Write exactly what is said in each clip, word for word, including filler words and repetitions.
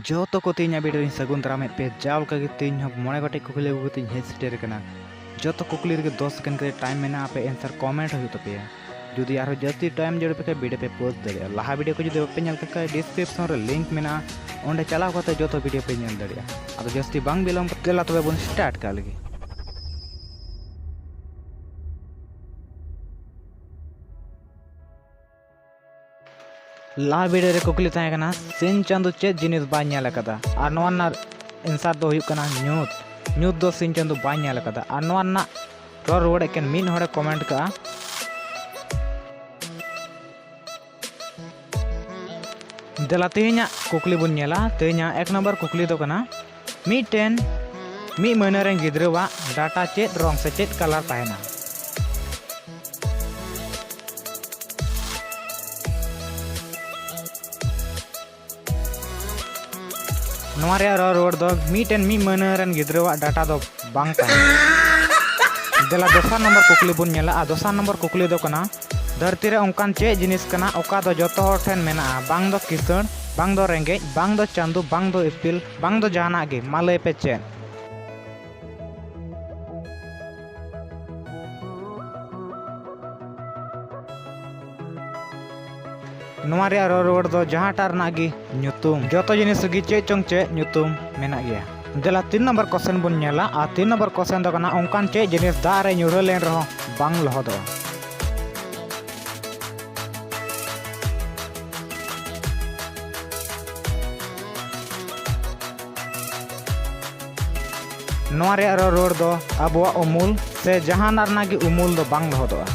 ᱡᱚᱛᱚ ᱠᱚ ᱛᱮᱦᱮᱧᱟᱜ video ᱨᱤᱧ ᱥᱟᱹᱜᱩᱱ ᱫᱟᱨᱟᱢᱮᱫ ᱯᱮᱭᱟ᱾ ᱡᱟᱣ ᱞᱮᱠᱟ ᱜᱮ ᱛᱮᱦᱮᱧ ᱦᱚᱸ ᱢᱚᱬᱮ ᱜᱚᱴᱮᱡ ᱠᱩᱠᱞᱤ ᱟᱹᱜᱩ ᱠᱟᱛᱮᱧ ᱦᱮᱡ ᱥᱮᱴᱮᱨ ᱟᱠᱟᱱᱟ᱾ ᱡᱚᱛᱚ ᱠᱩᱠᱞᱤ ᱨᱮᱜᱮ ᱫᱚᱥ second ᱠᱟᱛᱮ time ᱢᱮᱱᱟᱜᱼᱟ, ᱟᱯᱮ answer comment ᱦᱩᱭᱩᱜ ᱛᱟᱯᱮᱭᱟ᱾ ᱡᱩᱫᱤ ᱟᱨᱦᱚᱸ ᱡᱟᱹᱥᱛᱤ time ᱡᱟᱹᱨᱩᱲ ᱯᱮ ᱠᱷᱟᱡ video ᱯᱮ pause ᱫᱟᱲᱮᱭᱟᱜᱼᱟ᱾ ᱞᱟᱦᱟ video ᱠᱚ ᱡᱩᱫᱤ ᱵᱟᱯᱮ ᱧᱮᱞ ᱠᱟᱜ ᱠᱷᱟᱡ description ᱨᱮ link ᱢᱮᱱᱟᱜᱼᱟ, ᱚᱸᱰᱮ ᱪᱟᱞᱟᱣ ᱠᱟᱛᱮ ᱡᱚᱛᱚ video ᱯᱮ ᱧᱮᱞ ᱫᱟᱲᱮᱭᱟᱜᱼᱟ᱾ ᱟᱫᱚ ᱡᱟᱹᱥᱛᱤ ᱵᱟᱝ ᱵᱤᱞᱚᱢ ᱠᱟᱛᱮ ᱫᱮᱞᱟ ᱛᱚᱵᱮ ᱵᱚᱱ start ᱠᱟᱜ ᱞᱮᱜᱮ᱾ ᱞᱟᱦᱟ video ᱨᱮ ᱠᱩᱠᱞᱤ ᱛᱟᱦᱮᱸ ᱠᱟᱱᱟ, ᱥᱤᱧ ᱪᱟᱸᱫᱚ ᱪᱮᱫ ᱡᱤᱱᱤᱥ ᱵᱟᱭ ᱧᱮᱞ ᱟᱠᱟᱫᱟ? ᱟᱨ ᱱᱚᱣᱟ ᱨᱮᱱᱟᱜ answer ᱫᱚ ᱦᱩᱭᱩᱜ ᱠᱟᱱᱟ ᱧᱩᱛ᱾ ᱧᱩᱛ ᱫᱚ ᱥᱤᱧ ᱪᱟᱸᱫᱚ ᱵᱟᱭ ᱧᱮᱞ ᱟᱠᱟᱫᱟ᱾ ᱟᱨ ᱱᱚᱣᱟ ᱨᱮᱱᱟᱜ ᱨᱚᱲ ᱨᱩᱣᱟᱹᱲ ᱮᱠᱮᱱ ᱢᱤᱫ ᱦᱚᱲᱮ comment ᱠᱟᱜᱼᱟ᱾ ᱫᱮᱞᱟ ᱛᱮᱦᱮᱧᱟᱜ ᱠᱩᱠᱞᱤ ᱵᱚᱱ ᱧᱮᱞᱟ᱾ ᱛᱮᱦᱮᱧᱟᱜ ᱮᱠ ᱱᱚᱢᱵᱚᱨ ᱠᱩᱠᱞᱤ ᱫᱚ ᱠᱟᱱᱟ, ᱢᱤᱫᱴᱮᱱ ᱢᱤᱫ ᱢᱟᱹᱦᱱᱟᱹ ᱨᱮᱱ ᱜᱤᱫᱽᱨᱟᱹᱣᱟᱜ data ᱪᱮᱫ ᱨᱚᱝ ᱥᱮ ᱪᱮᱫ colour ᱛᱟᱦᱮᱱᱟ? ᱱᱚᱣᱟ ᱨᱮᱭᱟᱜ ᱨᱚᱲ ᱨᱩᱣᱟᱹᱲ ᱫᱚ ᱢᱤᱫᱴᱮᱱ ᱢᱤᱫ ᱢᱟᱹᱦᱱᱟᱹ ᱨᱮᱱ ᱜᱤᱫᱽᱨᱟᱹᱣᱟᱜ data ᱫᱚ ᱵᱟᱝ ᱛᱟᱦᱮᱱᱟ᱾ ᱫᱮᱞᱟ ᱫᱚᱥᱟᱨ ᱱᱚᱢᱵᱚᱨ ᱠᱩᱠᱞᱤ ᱵᱚᱱ ᱧᱮᱞᱟ᱾ ᱟᱨ ᱫᱚᱥᱟᱨ ᱱᱚᱢᱵᱚᱨ ᱠᱩᱠᱞᱤ ᱫᱚ ᱠᱟᱱᱟ, ᱫᱷᱟᱹᱨᱛᱤ ᱨᱮ ᱚᱱᱠᱟᱱ ᱪᱮᱫ ᱡᱤᱱᱤᱥ ᱠᱟᱱᱟ ᱚᱠᱟ ᱫᱚ ᱡᱚᱛᱚ ᱦᱚᱲ ᱴᱷᱮᱱ ᱢᱮᱱᱟᱜᱼᱟ? ᱵᱟᱝ ᱫᱚ ᱠᱤᱥᱟᱹᱬ, ᱵᱟᱝ ᱫᱚ ᱨᱮᱸᱜᱮᱡ, ᱵᱟᱝ ᱫᱚ ᱪᱟᱸᱫᱚ, ᱵᱟᱝ ᱫᱚ ᱤᱯᱤᱞ, ᱵᱟᱝ ᱫᱚ ᱡᱟᱦᱟᱱᱟᱜ ᱜᱮ᱾ ᱢᱟ ᱞᱟᱹᱭ ᱯᱮ ᱪᱮᱫ? ᱱᱚᱣᱟ ᱨᱮᱭᱟᱜ ᱨᱚᱲ ᱨᱩᱣᱟᱹᱲ ᱫᱚ ᱡᱟᱦᱟᱸᱴᱟᱜ ᱨᱮᱱᱟᱜ ᱜᱮ ᱧᱩᱛᱩᱢ, ᱡᱚᱛᱚ ᱡᱤᱱᱤᱥ ᱨᱮᱜᱮ ᱪᱮᱫ ᱪᱚᱝ ᱪᱮᱫ ᱧᱩᱛᱩᱢ ᱢᱮᱱᱟᱜ ᱜᱮᱭᱟ᱾ ᱫᱮᱞᱟ ᱛᱤᱱ ᱱᱚᱢᱵᱚᱨ question ᱵᱚᱱ ᱧᱮᱞᱟ᱾ ᱟᱨ ᱛᱤᱱ ᱱᱚᱢᱵᱚᱨ question ᱫᱚ ᱠᱟᱱᱟ, ᱚᱱᱠᱟᱱ ᱪᱮᱫ ᱡᱤᱱᱤᱥ ᱫᱟᱜ ᱨᱮ ᱧᱩᱨᱦᱟᱹ ᱞᱮᱱ ᱨᱮᱦᱚᱸ ᱵᱟᱝ ᱞᱚᱦᱚᱫᱚᱜᱼᱟ? ᱱᱚᱣᱟ ᱨᱮᱭᱟᱜ ᱨᱚᱲ ᱨᱩᱣᱟᱹᱲ ᱫᱚ ᱟᱵᱚᱣᱟᱜ ᱩᱢᱩᱞ ᱥᱮ ᱡᱟᱦᱟᱱᱟᱜ ᱨᱮᱱᱟᱜ ᱜᱮ ᱩᱢᱩᱞ ᱫᱚ ᱵᱟᱝ ᱞᱚᱦᱚᱫᱚᱜᱼᱟ᱾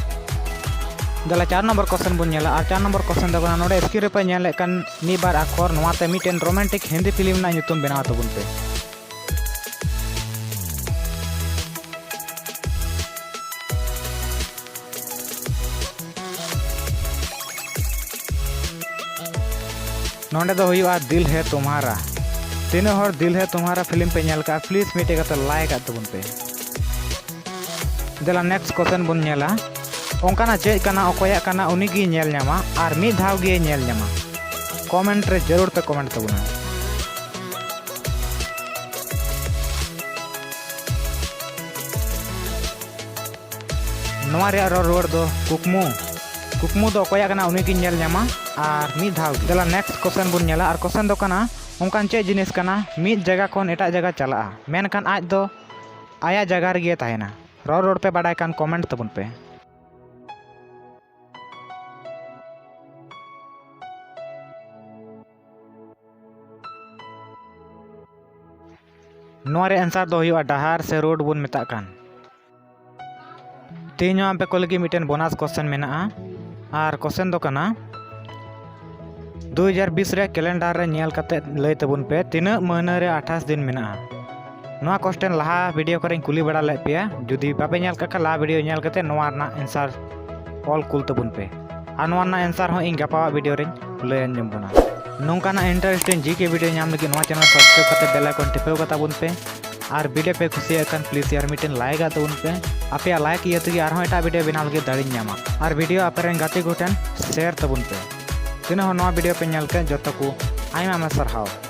ᱫᱮᱞᱟ ᱪᱟᱨ ᱱᱚᱢᱵᱚᱨ question ᱵᱚᱱ ᱧᱮᱞᱟ᱾ ᱟᱨ ᱪᱟᱨ ᱱᱚᱢᱵᱚᱨ question ᱫᱚ ᱠᱟᱱᱟ, ᱱᱚᱰᱮ screen ᱨᱮᱯᱮ ᱧᱮᱞᱮᱫ ᱠᱟᱱ ᱢᱤᱫ ᱵᱟᱨ ᱟᱠᱷᱚᱨ, ᱱᱚᱣᱟᱛᱮ ᱢᱤᱫᱴᱮᱱ romantic ᱦᱤᱱᱫᱤ film ᱨᱮᱱᱟᱜ ᱧᱩᱛᱩᱢ ᱵᱮᱱᱟᱣ ᱛᱟᱵᱚᱱ ᱯᱮ᱾ ᱱᱚᱸᱰᱮ ᱫᱚ ᱦᱩᱭᱩᱜᱼᱟ ᱫᱤᱞ ᱦᱮ ᱛᱩᱢᱦᱟᱨᱟ᱾ ᱛᱤᱱᱟᱹᱜ ᱦᱚᱲ ᱫᱤᱞ ᱦᱮ ᱛᱩᱢᱦᱟᱨᱟ film ᱯᱮ ᱧᱮᱞ ᱠᱟᱜᱼᱟ, please ᱢᱤᱫᱴᱮᱡ ᱠᱟᱛᱮ like ᱟᱜ ᱛᱟᱵᱚᱱ ᱯᱮ᱾ ᱫᱮᱞᱟ next question ᱵᱚᱱ ᱧᱮᱞᱟ᱾ ᱚᱱᱠᱟᱱᱟᱜ ᱪᱮᱫ ᱠᱟᱱᱟ, ᱚᱠᱚᱭᱟᱜ ᱠᱟᱱᱟ, ᱩᱱᱤ ᱜᱮᱭ ᱧᱮᱞ ᱧᱟᱢᱟ ᱟᱨ ᱢᱤᱫ ᱫᱷᱟᱣ ᱜᱮᱭ ᱧᱮᱞ ᱧᱟᱢᱟ? Comment ᱨᱮ ᱡᱟᱹᱨᱩᱲ ᱯᱮ comment ᱛᱟᱵᱚᱱᱟ᱾ ᱱᱚᱣᱟ ᱨᱮᱭᱟᱜ ᱨᱚᱲ ᱨᱩᱣᱟᱹᱲ ᱫᱚ ᱠᱩᱠᱢᱩ᱾ ᱠᱩᱠᱢᱩ ᱫᱚ ᱚᱠᱚᱭᱟᱜ ᱠᱟᱱᱟ, ᱩᱱᱤ ᱜᱤᱧ ᱧᱮᱞ ᱧᱟᱢᱟ ᱟᱨ ᱢᱤᱫ ᱫᱷᱟᱣ ᱜᱮ᱾ ᱫᱮᱞᱟ next question ᱵᱚᱱ ᱧᱮᱞᱟ᱾ ᱟᱨ question ᱫᱚ ᱠᱟᱱᱟ, ᱚᱱᱠᱟᱱ ᱪᱮᱫ ᱡᱤᱱᱤᱥ ᱠᱟᱱᱟ ᱢᱤᱫ ᱡᱟᱭᱜᱟ ᱠᱷᱚᱱ ᱮᱴᱟᱜ ᱡᱟᱭᱜᱟ ᱪᱟᱞᱟᱜᱼᱟ, ᱢᱮᱱᱠᱷᱟᱱ ᱟᱡ ᱫᱚ ᱟᱭᱟᱜ ᱡᱟᱭᱜᱟ ᱨᱮᱜᱮ ᱛᱟᱦᱮᱱᱟ? ᱨᱚᱲ ᱨᱚᱲ ᱯᱮ, ᱵᱟᱰᱟᱭ ᱠᱷᱟᱱ comment ᱛᱟᱵᱚᱱ ᱯᱮ᱾ ᱱᱚᱣᱟ ᱨᱮᱭᱟᱜ answer ᱫᱚ ᱦᱩᱭᱩᱜᱼᱟ ᱰᱟᱦᱟᱨ ᱥᱮ road ᱵᱚᱱ ᱢᱮᱛᱟᱜ ᱠᱟᱱ᱾ ᱛᱮᱦᱮᱧ ᱦᱚᱸ ᱟᱯᱮ ᱠᱚ ᱞᱟᱹᱜᱤᱫ ᱢᱤᱫᱴᱮᱱ bonus question ᱢᱮᱱᱟᱜᱼᱟ᱾ ᱟᱨ question ᱫᱚ ᱠᱟᱱᱟ, ᱫᱩ ᱦᱟᱡᱟᱨ ᱵᱤᱥ ᱨᱮ calendar ᱨᱮ ᱧᱮᱞ ᱠᱟᱛᱮ ᱞᱟᱹᱭ ᱛᱟᱵᱚᱱ ᱯᱮ, ᱛᱤᱱᱟᱹᱜ ᱢᱟᱹᱦᱱᱟᱹ ᱨᱮ ᱟᱴᱷᱟᱥ ᱫᱤᱱ ᱢᱮᱱᱟᱜᱼᱟ? ᱱᱚᱣᱟ question ᱞᱟᱦᱟ video ᱠᱚᱨᱮᱧ ᱠᱩᱞᱤ ᱵᱟᱲᱟ ᱞᱮᱫ ᱯᱮᱭᱟ᱾ ᱡᱩᱫᱤ ᱵᱟᱯᱮ ᱧᱮᱞ ᱠᱟᱜ ᱠᱷᱟᱱ, ᱞᱟᱦᱟ video ᱧᱮᱞ ᱠᱟᱛᱮ ᱱᱚᱣᱟ ᱨᱮᱱᱟᱜ answer ᱚᱞ ᱠᱩᱞ ᱛᱟᱵᱚᱱ ᱯᱮ᱾ ᱟᱨ ᱱᱚᱣᱟ ᱨᱮᱱᱟᱜ answer ᱦᱚᱸ ᱤᱧ ᱜᱟᱯᱟᱣᱟᱜ video ᱨᱮᱧ ᱞᱟᱹᱭ ᱟᱸᱡᱚᱢ ᱵᱚᱱᱟ᱾ ᱱᱚᱝᱠᱟᱱᱟᱜ interesting GK video ᱧᱟᱢ ᱞᱟᱹᱜᱤᱫ ᱱᱚᱣᱟ channel subscribe ᱠᱟᱛᱮ bell icon ᱴᱤᱯᱟᱹᱣ ᱠᱟᱛᱟ ᱵᱚᱱ ᱯᱮ᱾ ᱟᱨ video ᱯᱮ ᱠᱩᱥᱤᱭᱟᱜ ᱠᱷᱟᱱ please ᱟᱨ ᱢᱤᱫᱴᱮᱱ like ᱟᱜ ᱛᱟᱵᱚᱱ ᱯᱮ᱾ ᱟᱯᱮᱭᱟᱜ like ᱤᱭᱟᱹ ᱛᱮᱜᱮ ᱟᱨᱦᱚᱸ ᱮᱴᱟᱜ video ᱵᱮᱱᱟᱣ ᱞᱟᱹᱜᱤᱫ ᱫᱟᱲᱮᱧ ᱧᱟᱢᱟ᱾ ᱟᱨ video ᱟᱯᱮ ᱨᱮᱱ ᱜᱟᱛᱮ ᱠᱚᱴᱷᱮᱱ share ᱛᱟᱵᱚᱱ ᱯᱮ᱾ ᱛᱤᱱᱟᱹᱜ ᱦᱚᱲ ᱱᱚᱣᱟ video ᱯᱮ ᱧᱮᱞ ᱠᱮᱫ, ᱡᱚᱛᱚ ᱠᱚ ᱟᱭᱢᱟ ᱟᱭᱢᱟ ᱥᱟᱨᱦᱟᱣ᱾